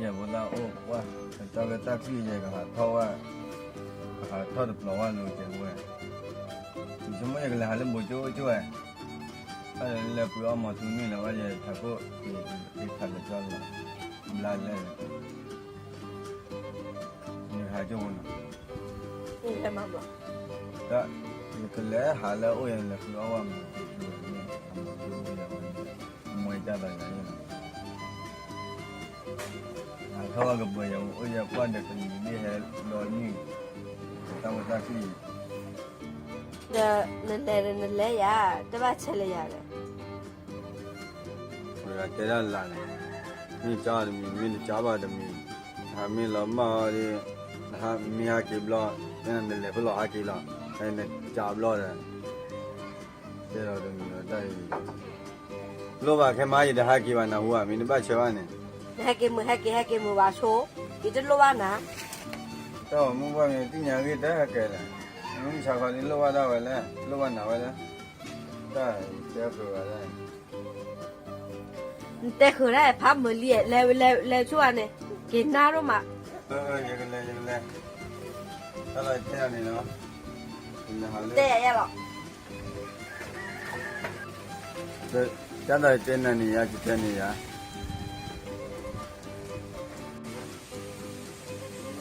ယဲၢ်ဖိသၣ်အိၣ်ဝဲ, ကတီၢ်ကတၢ်ချံၣ်ယဲၢ်ကဟးထီၣ်ဝဲ, ကဟးထီၣ်တပျီၤဝဲလိၤကဲဝဲ, ယဆိကမိၣ်ယကလဲၤဟးလၢဘိကၠိအိၣ်ကၠိဝဲ, ဘၣ်လဲၤလဲၤပှ့ၤအီၣ်မီၤထူမ့ၢ်လၢၤဘၣ်ယဲၢ်ထးခိၣ်, ယခးလၢကၠီလီၤ, ဘျါလဲၣ်, ယကဟးကၠိဖိနီၤ, ယကလဲၤဟးလၢအအိၣ်ယဲၢ်လဲၤပှ့ၤအီၣ်ဝဲမီၤထူမ့ၢ်, မီၤထူအိၣ်ယဲၢ်ဝဲ, မွဲတၢ်လီၤယၤန့ၣ်လီၤ. အထီၣ်ဝဲကပၢၤယၤအိၣ်ယဲၢ်ကွၢ်ဒီးကလံၤဒ်ဟဲဒီးနံၣ်, တၢ်ဝဲတၢ်ချံၣ်, ဒီးနလဲၤဒီးနလဲၤယၤ, တဘၣ်ဆဲးလၢယၤဒီး, ပှၤတဲဒၣ်လၢန့ၣ်, မ့ၢ်ကၠီတမံၤ မ့ၢ်နကၠီဘၣ်တမံၤ, နဟးမ့ၢ်လီၤမၢ်အီၤဒီး, နဟးမ့ၢ်ဟဲက့ၤဘျီ, နလဲၤဖဲလီၤဟဲက့ၤလီၤ, နကၠီဘျီဒီး တဲလီၤတမံၤလီၤတၢ်အံၤ, လိၣ်ဘၣ်ခဲမးယတဟဲက့ၤဘၣ်နဟူဧါ မ့ၢ်နဘၣ်ဆၢဘၣ်န့ၣ်, နဟဲက့ၤမုာ် ဟဲက့ၤ ဟဲက့ၤမုာ်ဘၣ်ဆိ, ယတလိၣ်ဘၣ်နၤ, တၢ်အိၣ်မူဘၣ်မ့ၢ်သ့ၣ်ညါဂ့ၢ်တဟဲက့ၤလဲၣ်, မုၢ်ဆါခီဒ်လိၣ်ဘၣ်ဒၣ်ဝဲလဲၣ် လိၣ်ဘၣ်နၤဝဲလဲၣ်, တၢ်တဲဃုာ်ဝဲလဲၣ် နတဲဃုာ်ဒၣ်ဖးမုာ်လံ, လဲၤ လဲၤ လဲၤဆိဧါန့ၣ်, က့ၤနါဒိၣ်မး, ယကလဲၤ ယကလဲၤ, တၢ်လီၤတဲန့ၣ်လီၤ, တဲယၤလီၤ, တၢ်လီၤတဲနၤန့ၣ်ယၤ ကတဲန့ၣ်ယၤ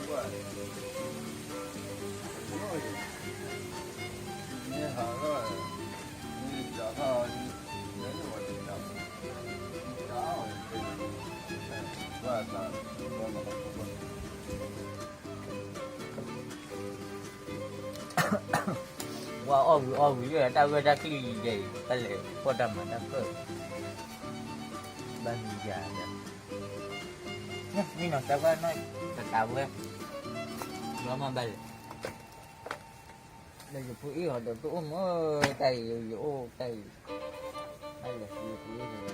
ဝဲအီၣ်ဝံၤအီၣ်ဝံၤ တၢ်ဂၢၢ်တၢ်ကျံၣ်ယဲအံၤ တၢ်လဲၤဖီၣ်တၢ်မၤတၢ်ကၢၢ်, ဘၣ်မံၤယၤဒီး, မ့ၢ်နီၤ တၢ်ကွၢ်နီၢ်တတးဝဲ, ဘျီမၤဘၣ်လဲၣ်, လၢယဖိအ့ၣ်အီၤဒီးတအိၣ်မး, တၢ်အံၤယအိၣ်တၢ်အံၤ, ဘၣ်လဲၣ်ယဖိအ့ၣ်ဒီး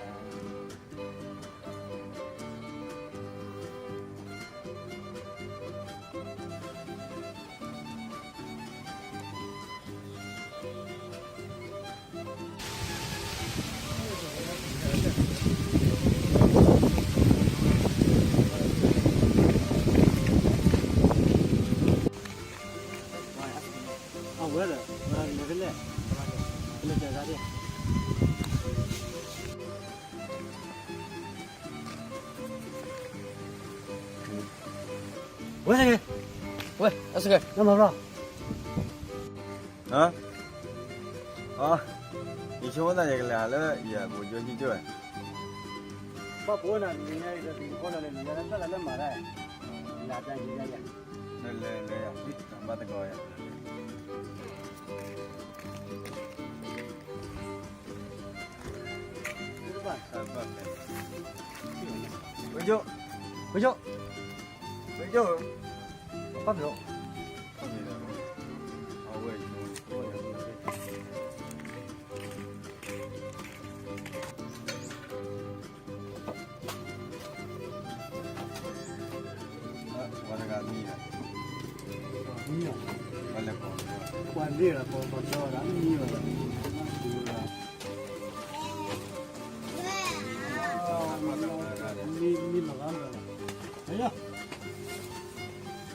အဝဲဒီး လဲၤဖဲလဲၣ်, လဲၤကဒါဒၣ်, ဝဲ, ဝဲ, အစကဲ, နမၤဘျီ, ယဆိကမိၣ်သးယကလဲၤဟးလၢယဘိကၠိဟံၣ်ကၠိဝဲ, ဘၣ်ပဝဲနၤ နညါအံၤဒီး တနံၤဃီလီၤလၢနညါလၢတၢ်လၢလၢမၤတၢ်, လၢတၢ်ယံၤယါယၤ, လၢလၢလၢယၤ ဘၣ်သကိးယၤ ဝဲကၠိ, ဝဲကၠိ, ဝဲကၠိ, ပၢ်ဖျိး, အဝဲ ပှၤတဂၤမံၤလီၤ, ပှၤလဲၤကိး, ပှၤန့ၣ်လီၤ ပှၤကီၢ်ကီၢ်ဒီးမံၤလီၤ, မံၤလီၤဂၤလီၤ,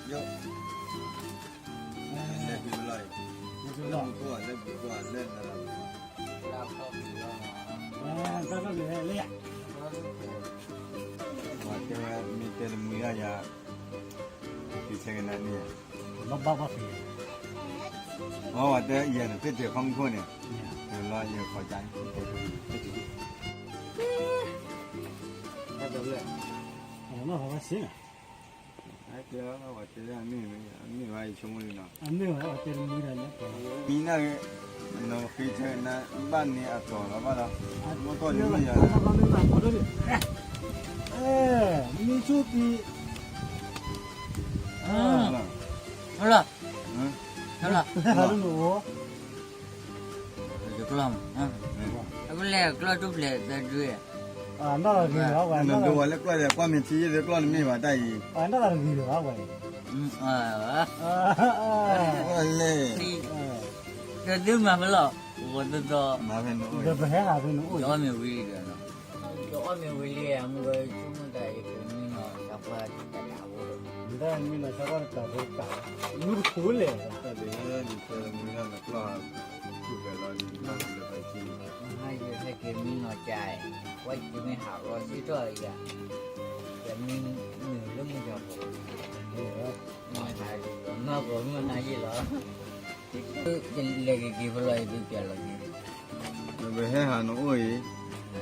ယိၤ, လဲၤဖံးလီၤ, လဲၤဖံးလီၤ, လဲၤဖံးလီၤ, လဲၤဖံးလီၤ, လဲၤဖံးလီၤ, လဲၤဖံးလီၤ, လဲၤဖံးလီၤ, လဲၤဖံးလီၤ, မ့ၢ်တဲတမုာ်ဒၣ်ယၤ, ဖံးဆဲကနါန့ၣ်, ဘၣ်ဘၣ်ဘၣ်ဖံး, အဝဲတဲယဲၢ်န့ၣ် သ့ၣ်တၢၢ်ခီမူခိၣ်န့ၣ်, လီၤယဲၢ်ခီၣ်ကါ, တၢ်တဘျဲၣ်, အနီၢ်ဟီဘၣ်ဆ့ၣ်နီၤ, အဝဲတဲမ့ၢ်, မ့ၢ်ဝဲယဆိကမိၣ်လံနီၤ, အမ့ၢ်ဝဲအတဲတမုာ်ဒၣ်န့ၣ်, မံၤနၢ်ဂ့ၤ, နီၢ်ဃ့ဆဲကနါ, ဘၣ်န့ၢ်အတီၤလီၤဘၣ်လီၤ, မ့ၢ်ကီၢ်တမုာ်ယၤ, မံၤဆိၣ်သံ ဟလီၤ, ဟလီၤ, ယကျီၢ်မး, အကလဲၤကျီၢ်ထူၣ်ဖျဲးသဒု, နဒိဝဲလၢကျီၢ်ဒီး ကွၢ်မ့ၢ်ထံယ့ၢ်လၢကျီၢ်တမ့ၢ်ဘၣ်တၢ်အံၤ, လဲၣ်, ဒီးသုမၤဖဲလဲၣ်, ဂီၤသီသီ, ပဟဲဟးဖဲန့ၣ်အိၣ်, ယအီၣ်မ့ၤဝံၤလံဒီး, ယအီၣ်မ့ၤဝံၤလံ အမုၢ်ဂီၤဆိကမိၣ်တၢ်အံၤကမံနီၤ, တၢ်ပှၢ် တၢ်ဒၣ်ဝဲ, မ့ၢ်တၢ်မ့ၢ်နီၤ ဆၢကီၢ်တၢ်ဖိတၢ်, မုၢ်ကထူလဲၣ်, တၢ်ဒ်န့ၣ် နတဲမုၢ်ဟါနကျီၢ်, ထူၣ်ဖျဲးလီၤန့ၣ် ဘၣ်လၢပှၤစံၣ်န့ၣ်, မဟါယဟဲက့ၤမံနီၤကၠး, ဝဲယမ့ၢ်ဟးလီၤစ့ၢ်ကီးယၤ, ယမ့ၢ်နုာ်လၢမုၢ်ကၢ်ဖိ, မဟါဒ်လီၤ မၤကီၤမုၢ်ဟါယံၤလီၤ, လဲၤက့ၤက့ၤဖဲလီၤယဒုးပျဲလီၤက့ၤ, ပဟဲဟးနအိၣ်အံ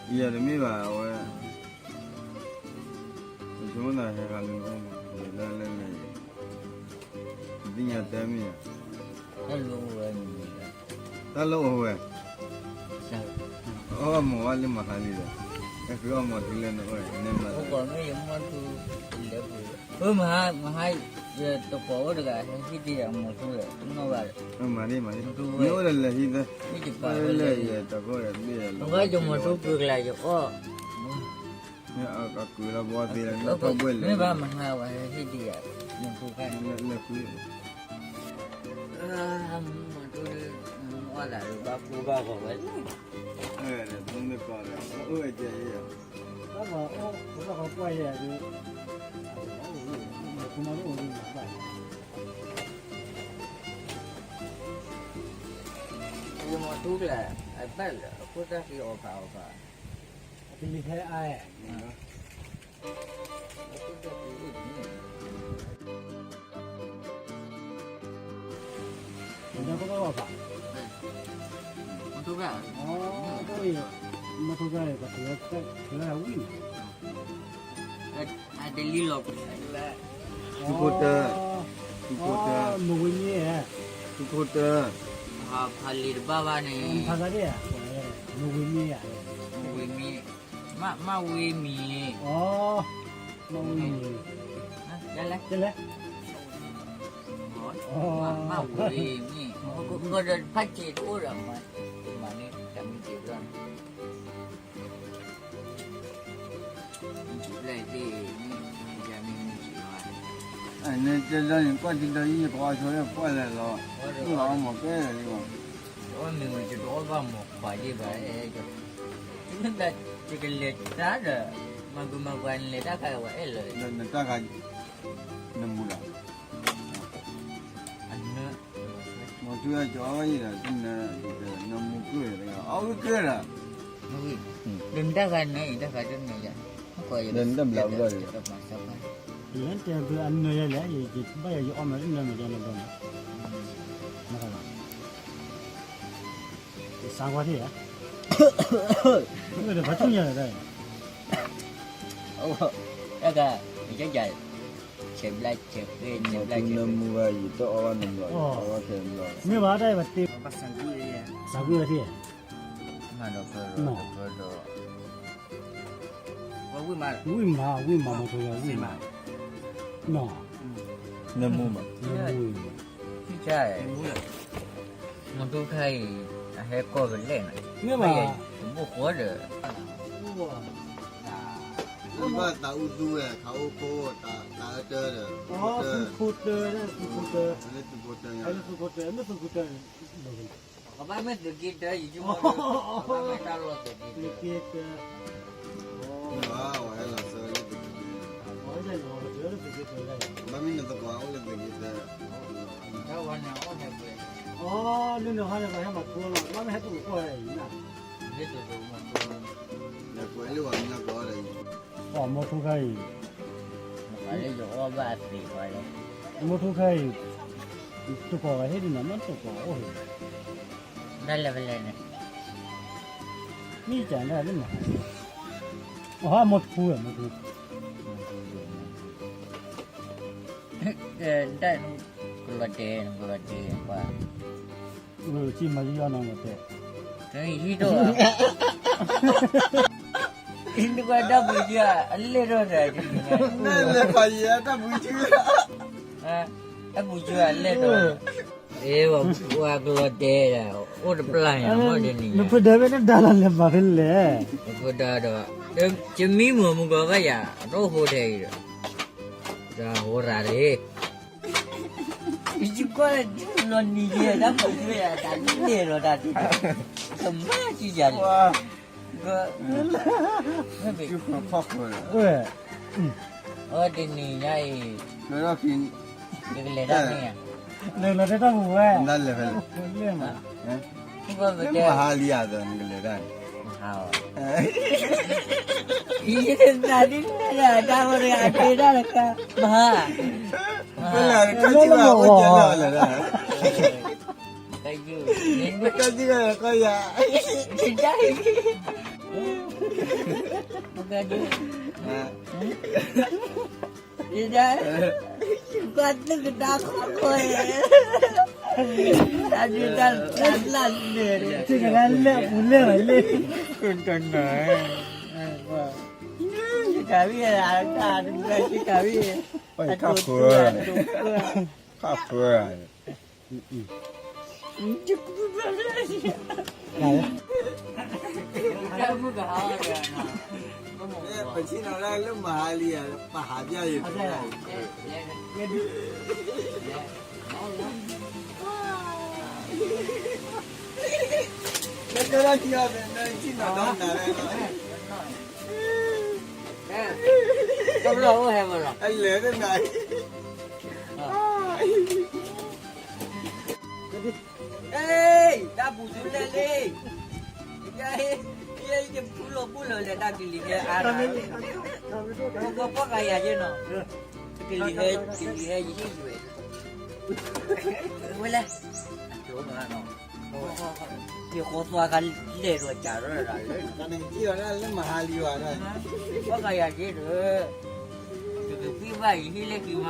ၤ, ယတမ့ၢ်ဘၣ်အဝဲ ပဆိကမိၣ်သးဟဲခးလၢနအိၣ်မး, လဲၤလၢလဲၤလဲၤ, ပသ့ၣ်ညါတဲမ့ၢ်ဧါ, တၢ်လၢအိၣ်ဝဲ, အီၣ်မ့ၤဝဲလၢမဟါလံဒီး, ဟဲဃုအီၣ်မ့ၤထူလၢနအိၣ်, နမၤ, မဟါ, မဟါယတကိးအိၣ်တဂၤ ဟဲဟံၣ်တယၤမ့ၤထူဒီး တနီၣ်ဘၣ်, မၤဒ်မၤဒ်, မ့ၢ်အိၣ်ဒီးလဲၤဟံၣ်သၢ, မ့ၢ်ယပာ်ဝဲလဲၤယတကိးဒီးဘ့ၣ်, ပှၤကမၤထူပှၤကလၢယအီၣ် မ့ၢ်အကကွံာ်လီၤဘီသ့လၢ ထီၣ်ဘှဲၣ်လၢ မ့ၢ်ဘၣ်မဟါဝဲဟဲဟံၣ်ဒံးယၤ, မ့ၢ်ဖိခါန့ၣ်, လဲၤကွံာ်, မ့ၢ်ဒိၣ်, မ့ၢ်အီၣ်သးဒီးဘၣ်ဖိဘၣ်ဂီၤဝဲလံ, မ့ၢ်ကီးဒီး အိၣ်ဝဲကဲယဲ, ဘၣ်ဂီၤအိၣ် ဖိဘၣ်ဂီၤကွၢ်ယဲ, မ့ၢ်မၤဒိၣ်အိၣ်ဒံးမၤဘၣ် ယမၤထူကျဲ, အဘၣ်လၢ အခိၣ်တၢ်ဃံအီၤဖးအီၤဖး, အကလံၤဖဲအါ, အခိၣ်တၢ်ဃံအိၣ်ဒ်န့ၣ်, မၤထူကျဲ, မၤထူကျဲ, မၤထူကျဲ, ပှၤထုးလၢဝံၣ် အတလံလီၤ, သုးခိၣ်တၢ, သုးခိၣ်တၢ, မဝံမံ, သုးခိၣ်တၢ, ဖးလံာ်တဘၣ်ဘၣ်န့ၣ်, ဖးသးဒ်, မဝံမံ, မဝံမံ, မဝံမံ, မဝံမံ, ကလဲၣ်, မဝံမံ, ဖးစ့ၣ်တအိၣ်ဒီး မၤန့ၢ်တၢ်မ့ၢ်စ့ၢ်ကီး နတဲဒ်န့ၣ် ကွၢ်တံၤဒီးယံၤ ယကွၢ်ဆိလၢကွၢ်လဲၤလီၤ, လီၤမၤကဲလံ, အီၣ်မ့ၤဝံၤ ယတအီၣ်ဘၣ်မၤခွးယံၤဘၣ်, မ့ၢ်တၢ်ယကလဲၤတၢ်ဒီး မၤကွံာ်မၤကွၢ် နလဲၤတၢ်ခါဝဲအဲၣ်လၢၤ, နတၢ်ခါ, နမူဒီး မၤထူယကီယံၤဒီး နမူကျၢၢ်ဒီး အီၣ်ဝံၣ်ကျၢၢ်ဒီး, ဒီးနတၢ်ဂၤနၢအံၤ တၢ်ဂၤတနၢယၤ, နတၢ်ဘျးဘျီဒီး, လၢတဲဘျီအနၢယၤလဲၣ်, ယဘၣ်ယၤယအီၣ်မ့ၤနၢမ့ၤယၤနဘျီန့ၣ်, စးကွၢ်ထံၣ်ဧါ, မ့ၢ်ဒီးဖးဆူညါဒီး, တၢ်ဂၤ, ယကယၤ, ဆဲးဘျါဆဲးဃ့, ဆဲးဘျါဆဲးဃ့, နမူဂၤယတအီၣ်ဘၣ်နဘျီ, မ့ၢ်ဘၣ်တၢ်အံၤဘၣ်တ့, စးကွၢ်ထံၣ်ဧါ, မၤဒီးဖၢဒီး, ဝံၣ်မး, ဝံၣ်မး, ဝံၣ်မး မီၤထိဂၤဝံၣ်မး, နီၤ, နမူမး, မီၤထိခါအံၤ, အဟဲကီၢ်ကလဲၣ်န့ၣ်, မ့ၢ်ဘၣ်, တဘိၣ်ဃီဒီး, ဘၣ်သးအူသူဝဲ ခးအိၣ်ခိၣ်, တၢ်အၢတၢဒီး, သုးခိၣ်တၢ, သုးခိၣ်တၢ, လၢသုးခိၣ်တၢ, လၢသုးခိၣ်တၢ, မ့ၢ်သုးခိၣ်တၢန့ၣ် ကဘၣ်မ့ၢ်သုးက့တၢ, ယဆိကမိၣ်, ကဘၣ်မ့ၢ်တၢ်လီၢ်သုးက့တၢ, သုးက့တၢ, ဘၣ်မ့ၢ်နသကိးအိၣ်လၢသုးက့တၢ, တၢ်ဝဲန့ၣ်အီၣ်န့ၣ်ပှဲၤ, အီ လၢနဟါန့ၣ် ပှၤဟဲမၤထူလီၤ, ကဘၣ်မ့ၢ်ဟဲတအိၣ်ကီၢ်ဒီးအံၤနၤ, ဟဲတအိၣ်မၤထူ, လဲၤကွဲးလၢပှၤကညီကျိာ်ဒီးအံၤ, အီ မီၤထူခါအံၤ, လၢယအီၣ်ဘၣ်အသ့ၣ်ဃီလဲၣ်, မီၤထူခါအံၤ, တကိးဂၤဟ့ၣ်ဒ်နၤ မ့ၢ်တကိးအိၣ်ဟ့ၣ်, တၢ်လဲၤဖဲလဲၣ်န့ၣ်, မ့ၢ်ကၢ်ဒၣ်လၢမၤ, အီ မီၤထူဝဲ မီၤထူ တၢ်, ကလီၤတဲာ် ကလီၤတဲာ်ပှၤ, ဆံမၤယံၤအီၤနီၤ ကလီၤတဲာ်, ဟံးဒိၣ်, နကွၢ်တၢ်ပူၤကၢ, အလဲၢ်ထီၣ်တၢ်, နလဲၤဖးယံၤတၢ်ပူၤကၢ, တၢ်ပူၤကၢအလဲၢ်ထီၣ်, အ့ ပှၤကလီၤတဲာ်, အိၣ်တပျၢ်ညါ မ့ၢ်ဒ်န့ၣ်, နဖိဒါဝဲနဒါလီၤလဲၤမၤဖဲလဲၣ်, နဖိဒါဒီး, ယမံမုာ်မုာ်ကီးဘၣ်ယၤ အတအိၣ်ဃိထဲအံၤဒီး, တၢ်ဟိရၤလံ ယကွၢ်လၢလီၤနံၤယဲ တၢ်ပူၤကၢယၤ တၢ်လဲၢ်လီၤတၢ်ဒ်န့ၣ်, ကမၣ်ကံယၤန့ၣ်, က, က, ခီၣ်ခိၣ်လီၤ, အဝဲတနံၤညါအံၤ, လၢထီၣ်ခံ, ယကလဲၤတၢ်န့ၣ်ဧါ, လဲၤလီၤတဲတၢ်ပူၤဝဲ, နလဲၤဖဲလဲၣ်, မဟါလံဧါ, နကလဲၤတၢ်န့ၣ်, မဟါအီၤ, ယတသးဒ်န့ၣ် တၢ်ဖိတဂၤတဲတၢ်တခါ, မဟါ, မဟါ, ဖဲလဲၣ်, တၢ်ကံၣ်ဘၣ်အိၣ်ကဲလၢာ်လဲၣ်, တၢ်ကံၣ်ဘၣ်ကီယၤ, ကွၢ်သုကဒါခီၣ်ခိၣ်, တၢ်ဒုးတၢ်လၢ်န့ၣ်, သုကဒါလၢပူၤလၢ်လၢ်, တနၤ, တၢ်ဝံၤ, တၢ်ဝံၤ, ခါဖိ, ခါဖိ, ပဆ့ၣ်နီၤလၢမဟါလံဧါ, ပဟးပျၢ်ယၤ, လၢကလၢထံအီၤ, ဆ့ၣ်နီၤဒီနၤလၢ, အလဲၤတနၤအံၤ တၢ်ပူၤဆူလဲၣ်လံ, ယဖူလီၤဘူၣ်လီၤလဲၤတၢ်ကလံၤဟဲအါ, ကပီၢ်ကယၤယဲနီၤ, ကလံၤဟဲ, ကလံၤဟဲယဟ့ၣ်ယွဲ, ဝဲလဲၣ်, ယဃီသွါကလဲၤဒီးကးထီၣ်လၢ, လၢမဟါလံဝဲ, ပီၢ်ကယၤယဲဒီး, ယကသံဘၣ်ယဟံၣ်လၢခံမး, အ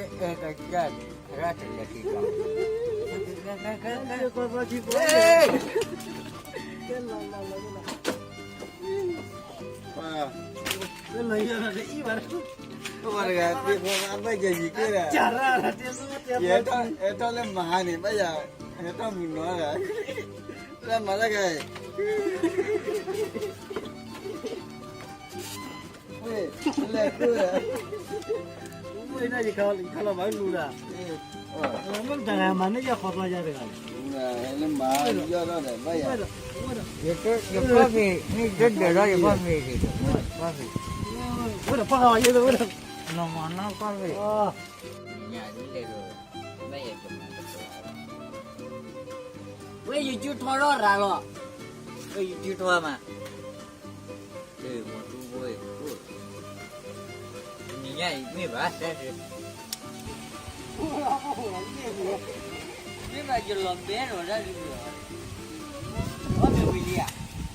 ဲ, အဲ, ကစၢ်, ရၣ်တလဲၤက့ၤကီး, ပှၤတဂၤသ့ၣ်ဖိအဘၢၣ်စၢၤယံၤက့ၤဒီး, ယဟဲထီၣ်လၢမဟါန့ၣ် ဘၣ်ယၤ, ဟဲထီၣ်မုၢ်နီၤဒီး, လၢမၤတၢ်ဂၤအံၤ ဝဲ, လဲၤကျိဒီး, ဝဲဒၣ်ယခါလီၤဘၣ်လူဒီး, မ့ၢ်တဂၤမၤန့ၢ်ယခီသွါယၤတဂၤ, လၢမၤယီၢ်ထီၣ်ဒီးဘၣ်ယၤ, ယကွၢ်ဖံး, မ့ၢ်တဒၢးထီၣ်ယကွၢ်ဖံး, ကွၢ်ဖံး, ဝဲဒီးပှၤဃီယဲဝဲဒီး, နီၢ်မၤနီၢ်ကွၢ်ဖံး, ညါလဲၤဒီး, မ့ၢ်ယကမၤတကီ, ဝဲယကၠူထီထီၣ်ရၤလီၤ, ဝဲယကၠူထီမး မတူဖိ, နံၤညါအံၤမ့ၢ်ဘၣ်, မ့ၢ်ဘၣ်ယလီၤဘဲဒီးတၢ်ဒ်န့ၣ်, အီၣ်မ့ၤဝံၤ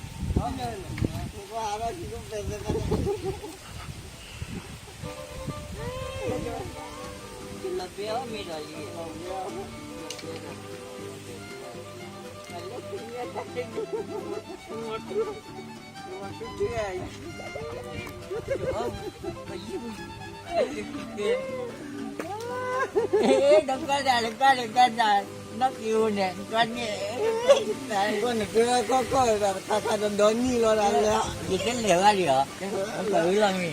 လံဧါ, အီၣ်မ့ၤ, ယလီၤဘဲအီၣ်မ့ၤဒီးလံ, နကွၢ်ဒၣ်, နကွၢ်ဒၣ်, နကွၢ်ဒၣ်, နီၢ်က့ၤအိၣ်န့ၣ်, နကွၢ်န့ၣ်, နကွၢ်န့ၣ်ကဲခီၣ်ခီၣ်ဒီး ခါခါဒီးဒီနံၣ်လီၤဒၣ်လၢ, ယကလဲၤဘၣ်လံဧါ, ပှၤအုလီၤမ့ၢ် မုၢ်ဧၢ,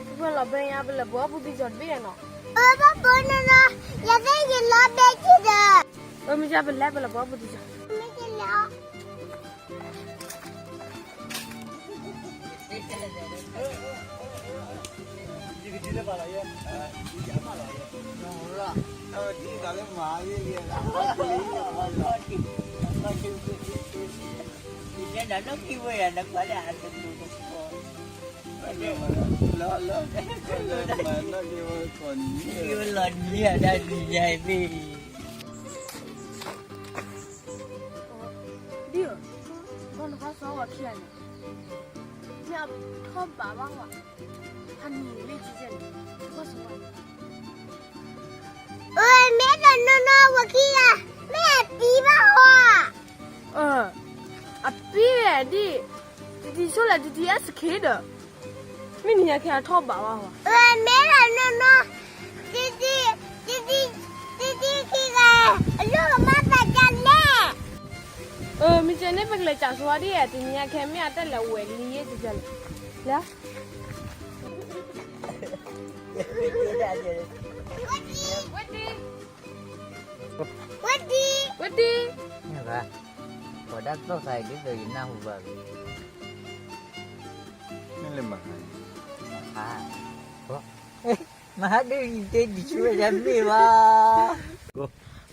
ပလီၤဘဲညါ ပလဲၤပှ့ၤအီၣ်ဘူၣ်သံၣ်စီၤတဘ့ၣ်နီၤ. အၢ ဘၣ်ဖိနီၤနီၤ, ယသ့ၣ်ယလီၤဘဲက့ၤဒီး. အၢ မ့ၢ်ယါ ပလဲၤ ပလဲၤပှ့ၤအီၣ်ဘူၣ်သံၣ်စီၤ. မ့ၢ်ယလဲၤအီၤ. ဒ်အံၤ, ဘီနဟီစီဝဲခံဂၤန့ၣ်, မ့ၢ်အထီၣ်ဘးဘၣ်ဝဲ, ဟးနံၤလၢကကဲန့ၣ်, ဟီစီဝဲ. အၢ မ့ၢ်တနီၤနီၤဝဲခံဂၤ, မ့ၢ်အပံဘၣ်ဟီ. အၢ အပံဝဲဒ်, တံတံဆိၣ်လဲၣ် တံတံအဲၣ်စခ့ဒီး, မ့ၢ်နံၤညါခဲအထီၣ်ဘးဘၣ်ဟီ. အၢ မ့ၢ်တနီၤနီၤ, တံတံ, တံတံ, တံတံခံဂၤ, အလိၣ်ကမၣ်သးဒ်လဲၣ်. အၢ မ့ၢ်ကဲန့ၣ် ပကလဲၤစးဆိဝဲဒ်, တနံၤညါခဲမ့ၢ်အတၢ်လဲၤဝဲလံယဲၢ်ကကဲလဲၣ်, လဲၤ. ဝဲတံ, ဝဲတံ. ဝဲတံၤ, ဝဲတံၤ, မ့ၢ်ဘၣ်, ပှၤဒၣ်သီၣ်သးအံၤဒ်သိးယနၢ်ဟူဘၣ်လီၤ, မ့ၢ်လၢမဟါ, မဟါ, မဟါဒ်ယတဲဒ်ဆိဝဲဒၣ်မ့ၢ်ဘၣ်,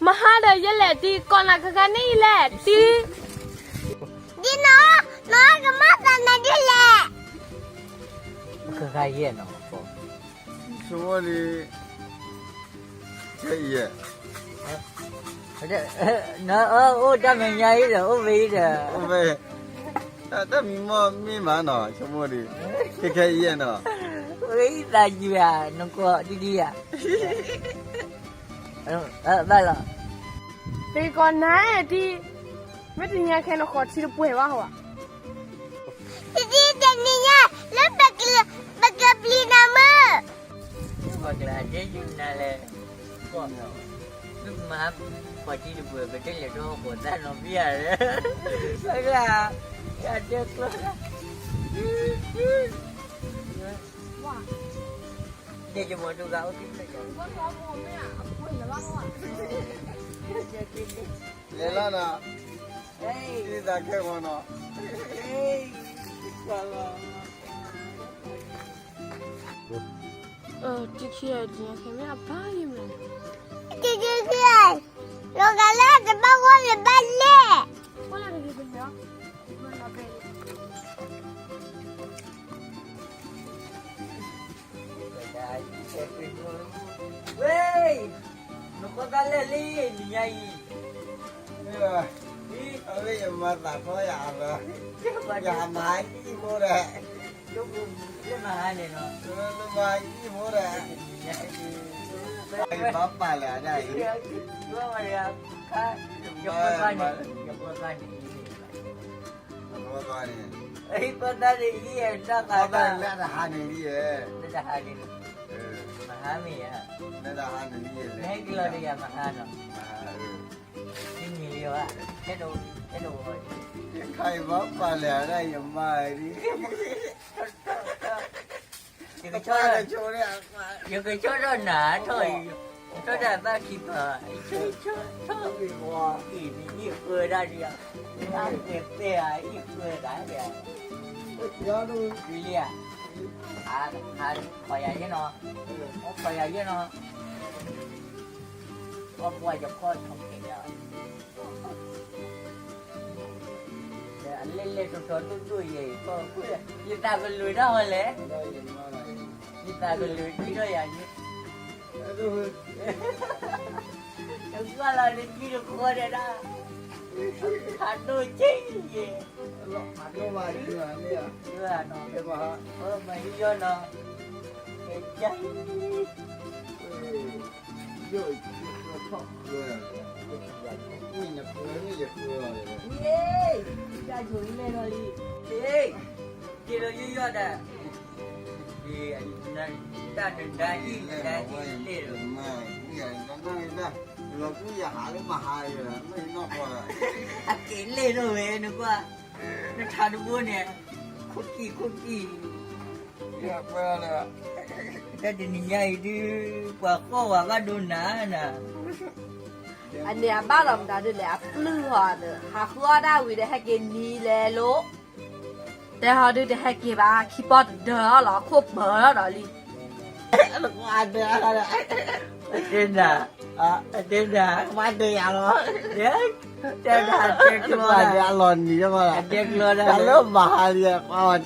မဟါဒီးယဲလဲၣ်တံၤ ကိးနၤကဂၤန့ၣ်ယလဲၣ်တံၤ, ဒ်နီၤ, နီၤကမၤသးနၤဒ်လဲၣ်, ကဂၤယဲနီၤ, ဆိဝဲဒၣ် ခဲအံၤ, နအိၣ်တၢ်မဲာ်ညါအံၤဒီး အိၣ်ဝဲအံၤဒီး, အိၣ်ဝဲ, တၢ်မံမီၢ်မ့ၢ်မးနီၤ ဆိကမိၣ်ဒီး, ခဲခဲအံၤနီၤ, ဝဲအံၤသးယံၤဧါ နကိးဒ်ဒ်ဧါ, ဘၣ်လီၤ, တကိးနၤတံၤ, မ့ၢ်တနံၤညါခဲနခီၣ်ထံတပှဲၤဘၣ်ဟီဧါ တနံၤညါ လၢပကပျံၤနၤမုၢ်, ပှၤကျါဒ်ယနၤလဲၣ်, မ့ၢ်မၤခီၣ်ထံတပှဲၤ ပတလဲၤထီၣ်ဟီၣ်ခိၣ်သၣ်နီတဘျီဧါ, ပှၤကျါ, ယတဲကျီ, ဒ်ယမိၢ်တူၢ်ဂၤအိၣ်က့ၤဖျၢၣ်, လဲၤလီၤနီၤ, သးခဲဂီၤနီၤ, တံၤခံဂၤတံၤခံဂၤ, လီၤဂာ်လၢတဘၣ်ဂီၢ်လၢၤဘၣ်လဲၣ်, ဝဲ, နဃီသးလဲၣ်လံ နံၤညါအံၤ, အဝဲယမၤသးထီယၤလၢ, ယမၤဟံၣ်ဖိဒီး, လၢမဟါန့ၣ်နီၤ, လၢမဟါဟံၣ်ဖိဒီး, ဘၣ်ပာ်လၢဒၣ်အံၤ, ယဖိသၣ်န့ၣ်, ယဖိသၣ်န့ၣ်, ယဖိသၣ်န့ၣ်, ယဖိသၣ်န့ၣ်, လၢတဟါန့ၣ်လံ, လၢတဟါန့ၣ်, မဟါမ့ၢ်ဧါ, လၢတဟါန့ၣ်လံ, နဟဲက့ၤလီၤဒီးယၤမဟါနီၤ, မဟါ, တမံၤလံဧါ, ခဲဒိၣ်, ခဲဒိၣ်, ခါအံၤဘၣ်ပာ်လၢဒၣ်ယမါအံၤ, ယက, ယကဆီထီၣ်နၤထီၣ်အံၤ, ထီၣ်တၢ်ဘၣ်ခံပၤ, ထီၣ်, ထီၣ်, အံၤ, အံၤဃၢဒၣ်ဒံးဧါ, တၢ်ပဲာ်ပဲာ်ဧါ, အံၤဃၢဒၣ်ဒံးဧါ, ဒ်လံဧါ, ခီယၤယဲနီၤ, ခီယၤယဲနီၤ, ပှၤယခီထီၣ်က့ၤယၤ အလဲၤလဲၤထီၣ်ထီၣ်ဒိၣ်ဒိၣ်ယဲၢ်, ယသးကလုာ်ဒၣ်ဝဲလဲၣ်, ယသးကလုာ်ဒံးထီၣ်ယၤ, တကွၢ်လီၤတကံတဃီဒဲးဒၣ်, ဖးဒိၣ်က့ယဲၢ်, မၤဟံးယီၢ်နီၤ, ကဲ, ယဲၢ်, တၢ်ယိယီၢ်ဒီး, တၢ်နဒါအံၤနဒါအံၤလဲၣ်ဒီး, အက့ၤလဲၣ်ဒိၣ်ဝဲနကွၢ်, နထးတဘိန့ၣ်, ခိၣ်ကံၢ်ခိၣ်ကံၢ်, တၢ်တနံၤညါအံၤဒုး, ပှၤဃီၣ်ဝဲဘၣ်ဒိနၤနၤ အန့ၣ်အဘၣ်လီၤမတၤဒ်လဲၣ်, အပျုၢ်ဟီဒီး ဟးဃုအီၣ်ဒၣ်ဝံၤဒီးဟဲက့ၤနံၤလဲၤလိၤ, တဲဟီဒုးတဟဲက့ၤဘၣ် ခံပီၢ်တဒၢအီၣ်လီၤ အခိၣ်ပၢၤလီၤဒီးလံ, အတဲနၤ, အတဲနၤ, တဲနၤ, တဲကျီ, အတဲကျီဒၣ်, တၢ်လၢမၤဟါလံ,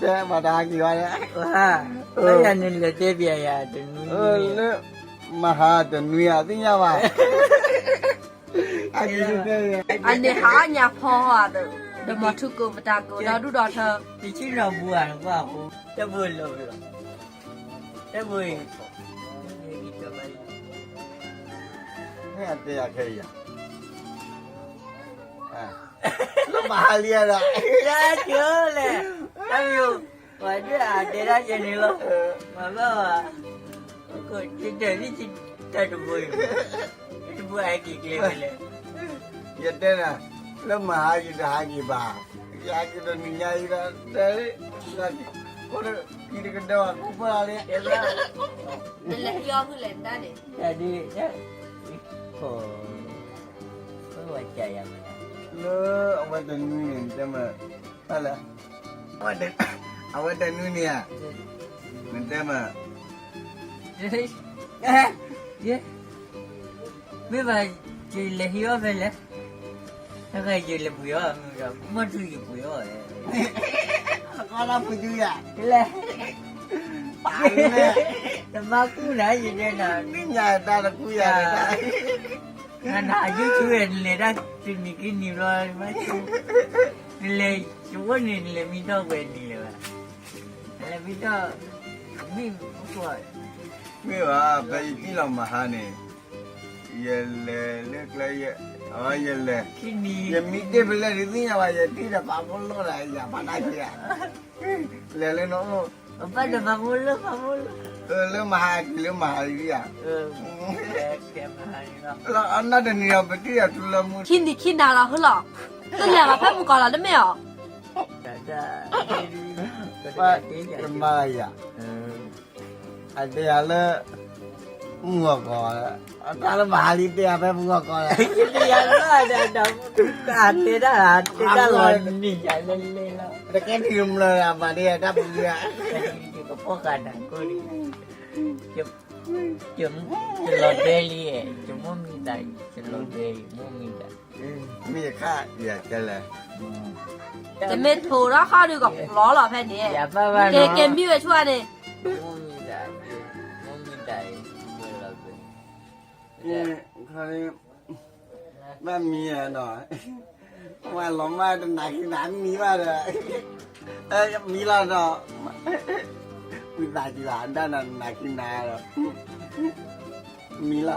တဲမၤတဟါက့ၤဝဲ, တၢ်ယၤန့ၣ်လဲၤတဲပျးယၤတနွံ, လၢမၤဟါတနွံအသ့ၣ်ညါဘၣ် အန့ၣ်ဟးအီၣ်ညါဖီဒီး, ဒီးမၤထူကိးပတၢ်ကိးဒီဒူၣ်ဒီထၢ, ယဆ့ၣ်နီၤဘူးဧါနကွၢ်အဃိ, တၢ်ဘိလီၤ, တၢ်ဘိအံၤ, တဲယၤခဲအံၤ, လၢမၤဟါလံဒီး, ယၤကၢလဲၣ်, တၢ်မ့ၢ်, ပှၤဒၣ်အတဲဒၣ်ယဲန့ၣ်လီၤ, ပှၤဘၣ်ဝဲ, တၢ်တဘိအံၤ, တၢ်တဘိအဟဲက့ၤကျဲဝဲလဲၣ်, ယတဲနၤ, လၢမၤဟါယတဟးက့ၤဘၣ်, ယဟးက့ၤဒီးနံၤညါအံၤဒီး, တဲ, ခိၣ်တကံတကဒီး ခိၣ်ပၢၢ်လီၤလံ, တလဲၤဟံးအီၣ်ဖုလဲၣ်တၢ်န့ၣ်, တၢ်ဒ်, ခိၣ် လၢအဝဲတနွံန့ၣ် နတဲမး, တၢ်လဲၣ်, အဝဲတနွံန့ၣ်ဧါ, နတဲမး, မ့ၢ်ဘၣ်, ယလဲၤဟံးအီၣ်ဖဲလဲၣ်, တခါယလဲၤပှ့ၤအီၣ်, မ့ၢ်ထူယပှ့ၤအီၣ်, နကီၢ်လၢပှ့ၤဒုယၤ, လဲၣ်, ပာ်လၢ, တမၤကူၣ်နၤယတဲနၤ, နညါတၢ်တကူၣ်ယၤ, နနၤယုၢ်ဆူဝဲ နလဲၤတၢ်တနံၤခံနံၤဘျီ, နလဲၤ, ယအိၣ်န့ၣ် နလဲၤမံထီၣ်ဝဲနံၤလၢၤဘၣ်, နလဲၤမံထီၣ်, မ့ၢ်, မ့ၢ်ဘၣ် ဖဲယထံၣ်လီၤမဟါန့ၣ်, ယလဲၤလၢကျဲ, ယလဲၤ, ယမံတ့ၢ်ဖဲလဲၣ်ဒုးသ့ၣ်ညါဘၣ်, ယထံၣ်ဒီးပာ်ဖှိၣ်လိၣ်ဒီး ယၤပာ်တၢ်က့ၤဧါ, လဲၤလၢနအိၣ်, ပာ်တပာ်ဖှိၣ်လိၣ်, ပာ်ဖှိၣ်လိၣ်, လၢမဟါက့ၤလၢမဟါယၤ, အနီၢ်တနံၤဒီး ပထံၣ်ဒီးထူလၢမူ, ခံနံၤခံနၤလီၤဟီလီၤ, တလဲၤဘၣ်ဖဲမုၢ်ကီၤလီၤတမ့ၢ်အီၤ, ပမၤယၤ, အတဲယၤလၢ, မုၢ်ဂီၤကီး, အတၢ်လၢမဟါလံတဲယၤဖဲမုၢ်ဂီၤကီး, ယတဲယၤလၢ, တဲတၢ်, တဲတၢ်လီၤနံၤယၤလဲၤလဲၤလီၤ, တကဲထံၣ်ကမျၢၢ်အမၤဒ်ယၤတၢ်ပူၤယၤ, ယကဖီၣ်ဃာ်နၤကိၣ်လံ, ယလီၤဒွဲလံ, ယမိၢ်မံသး, ယလီၤဒွဲလံ, မိၢ်မံသး, မ့ၢ်ယခါယၤကဲလဲၣ်, တမ့ၢ်ထိးထီၣ်ဃီဒုးကဖျီလီၤဖဲန့ၣ်, ကဲကဲမံဝဲဆူၣ်န့ၣ်, မိၢ်မံသး, ဘၣ်မံဧါနီၤ, ဝဲလီၤမၢ်တနၤခံနၤမံဘၣ်ဒီး, မံလီၤဒီး, ဝံသးစူၤဧါ ဒၣ်နၤနၤခံနၤဒီး, မံလီၤ,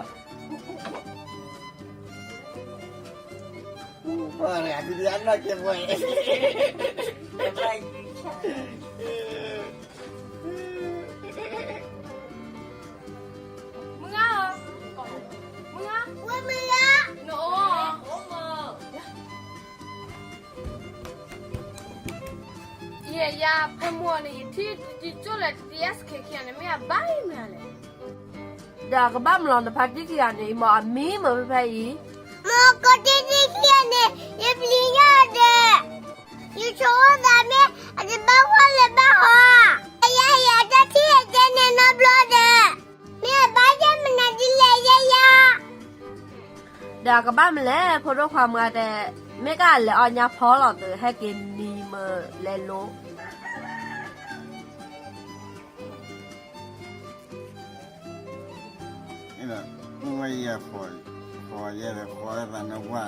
ပှၤတဂၤဒုးယၤနီၢ်ကဲပှဲၤ မုၢ်ဂၤ, မုၢ်ဂၤ, ဝဲမုၢ်ဂၤ, နအိၣ်, ယဲယၤဖဲမိၢ်န့ၣ် ယထံၣ်တံၤကၠိၣ်လဲၣ် တံၤ SK ခံဂၤန့ၣ် မ့ၢ်အဘၣ်အံၤမ့ၢ်လဲၣ်, ဒီးကဘၣ်မလီၤနဖါတံၢ်ခံဂၤန့ၣ် အံၤမ့ၢ်အမံမ့ၢ်ဖဲဖဲအံၤ, မ့ၢ်ကိးတံၢ်တံၢ်ခံဂၤန့ၣ် ယပျံၤညါဒီး ယဆိကမိၣ်သးမ့ၢ် အတဘၣ်ကွၢ်လၢၤဘၣ်ဟီ, ယဲယၤတၢ်ထံၣ်အကဲန့ၣ်နီတဘျီဒီး, မ့ၢ်အဘၣ်ယဲမနုၤဒ်လဲၣ်ယဲယၤ, ဒီးကဘၣ်မလဲၣ် ဖိဒိၣ်ခွါမုၢ်ဂၤတဲ, မ့ၢ်ကလဲၤအီၣ်ညါဖီလီၤသုး ဟဲက့ၤနံၤမ့ၢ်လဲၤလိၤ ဝဲယဲဃီယဲဃီသးနဝါ,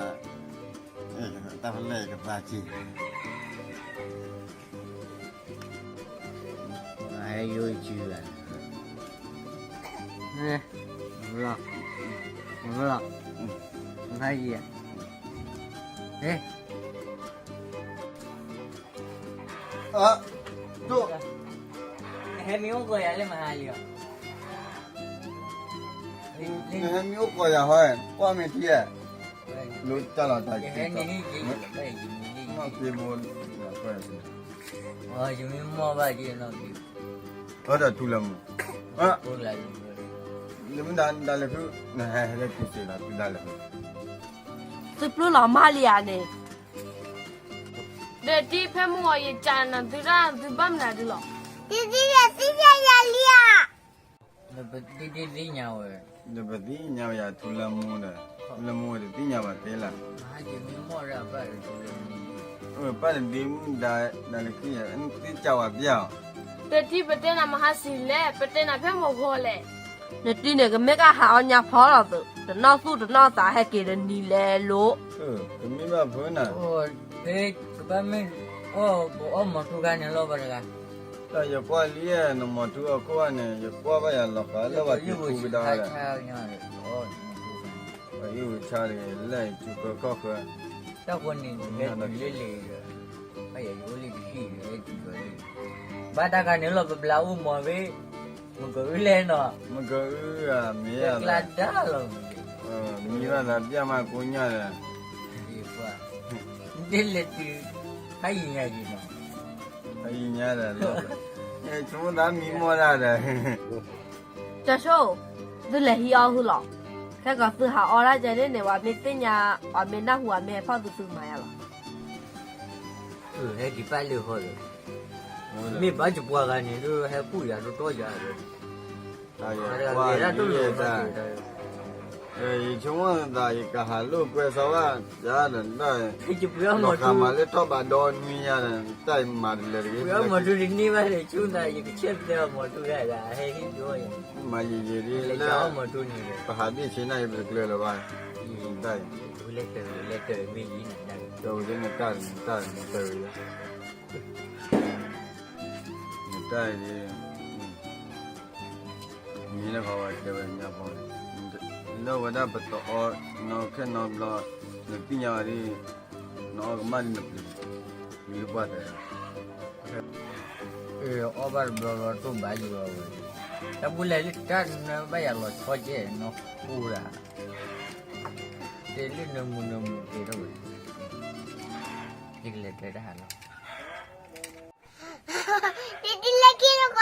တၢ်ဖဲလဲၣ်ကသးက့ၤ, ဟဲယိယုၢ်, လီၤ, လီၤ, ဖးယံၤ, ဟဲ ဒိၣ်, ဟဲမံအိၣ်ကီၢ်ယၤလၢမဟါလံအီၤ, နဟဲမံအိၣ်ကီၢ်ယၤဟီ, ကွၢ်မ့ၢ်ထံဧါ, လိတၢ်လီၤတၢ်က့ၤ, မ့ၢ်ဘိ, ယမံမီၢ်ဘၣ်က့ၤနီၣ်က့ၤ, အဒီးထူလၢမူ, လၢမုၢ်ဒၣ်လဲၤဖု, နဟဲဟဲလၢထူစ့လီၤ ဖုဒၣ်လဲၤဖု, သုပျုၢ်လီၤမၢ်လံဧါန့ၣ် ဒီးတံၢ်ဖဲမုၢ်ဂီၤယကးနၤသုဒၣ်သုဘၣ်မနုၤဒုလီၤ, တံၢ်တံၢ်ယသ့ၣ်ညါယၤလံဧါ, ဒီးပသ့ၣ်ညါဝဲယၤထူလၢမူဒီး, လၢမူဝဲတသ့ၣ်ညါဘၣ်သ့လၢ, ပၢ်တဒ့မုၣ်ဒါ, ဒါလၢခံယၤ, သ့ၣ်ကးဝဲပျၢ်အီၤ, ဒီးတံၢ်ပတဲနၤမဟါစံးလဲၣ် ပတဲနၤဖဲမုၢ်ဂီၤလဲၣ်, နတံၢ်န့ၣ် ကမ့ၢ်ကဟးအီၣ်ညါဖီလီၤသုး တနီၣ်သူၣ်တနီၣ်သးဟဲက့ၤတနံၤလဲၤလိၤ, ကမ့ၢ်ဘၣ်ဖုနၤ, ပဘၣ်မ့ၢ်အီၣ်ပအီၣ်မီၤထူခါန့ၣ်လီၤပှၤတဂၤ, ဒီးယကွၢ်လံနမီၤထူအခိၣ်ဘၣ်န့ၣ် ယကွၢ်ဘၣ်ယၤလီၤဃာ်လၢပှၤက့ၤထူကဒါဒီး, ပှၤအံၣ်ဝံၤဆါတဂ့ၤ လၢယစုကၢခီၣ်ဃၢ, တၢ်ဃိန့ၣ် ယဟဲတုၤလၢလံာ်ဒီး, ဘၣ်ယၤယအိၣ်လၢတဟံၣ်ဒီးဟဲတုၤလီၤလံာ်, ဘၣ်တၢ်ခါန့ၣ်လီၤပဘျးအိၣ်မီၤဝဲ, မုၢ်ကအုလဲၣ်နီၤ, မုၢ်ကအုဧါ မ့ၢ်ဧါ, ကျါဒါလီၤ, မံဘၣ်သးပျၢ်မးကိးညါဒီး, ဒ်လဲၣ်တုၤ, ဖးယံၤညါယံၤနီၤ, ဖးယံၤညါဒီး, ဆိကမိၣ်သးမံမီၢ်ဒၣ်ဒီး, ကၠီဆိ, သုလဲၤဟံးအီၣ်ဟုလီၤ ခဲကီးသုဟးအီၣ်ဒၣ်ကဲန့ၣ်န့ၣ် ပှၤမ့ၢ်သ့ၣ်ညါ, ပှၤမ့ၢ်နၢ်ဟူ ပှၤမ့ၢ်ဟဲဖီၣ်သုသုမၤယါလီၤ. ဟဲက့ၤပာ်လၢဟီဒီး, မ့ၢ်ဘၣ်ကပှၤဂၤန့ၣ် ဒ်ဟဲကူၣ်ယၤတီတီယၤဒီး, တၢ်ယဲဒၣ်, ယဆိကမိၣ်သး ယကဟးလိာ်ကွဲစီၤဘၣ် ယၤဒီးတၢ်, လီၤဃးမၤလၢထီၣ်ဘးဒီနွံညါဒီး တၢ်မၤတလၢာ်တဂ့ၤ, ပှၤအီၣ်မီၤထူန့ၣ်န့ၢ်ဘၣ်ဒီး ဆိသးယကဆဲးတဲအီၤမီၤထူဒၣ်ဒၣ် ဟဲဟ့ၣ်ဒိၣ်ယၤ, မၤယံာ်ယံာ်ဒ်လၢ, ပဟးဘ့ၣ်ဆ့န့ၣ် ပတကျၢၤလၢၤဘၣ်, တၢ်အံၤ, လဲၤတၢ်, လဲၤတၢ်မ့ၢ်ယံၤနၤတၢ်, တၢ်ဝဲသ့ၣ်နတၢ်, နတၢ်နတၢ်ဝဲ, နတၢ်အံၤ, မ့ၢ်လၢပှၤဝဲတဲဝဲညါဖီ, လၢဝဲဒၣ်ပတအီ, နီၢ်ခဲနီတဘျီ, နသ့ၣ်ညါအီၤဒ်, နအီၣ်ကမၣ်ဒ်နပျံၤ, ပျံၤလၢပှၢ်တဲ, အီၣ်ဘၣ်တဘျီဘျီတိၢ်ဘၣ်ယိာ်အီၤဝဲ, တၢ်ဘူလဲၣ်လၢတၢ်နဘၣ်ယၤလီၤဆီကဲနီၢ်ပူၤဒၣ်, တဲလၢနမုာ်နမုာ်က့ၤထီၣ်ဝဲ, ယကလဲၤတဲတၢ်ဟးလီၤ, တလဲက့ၤလီၤ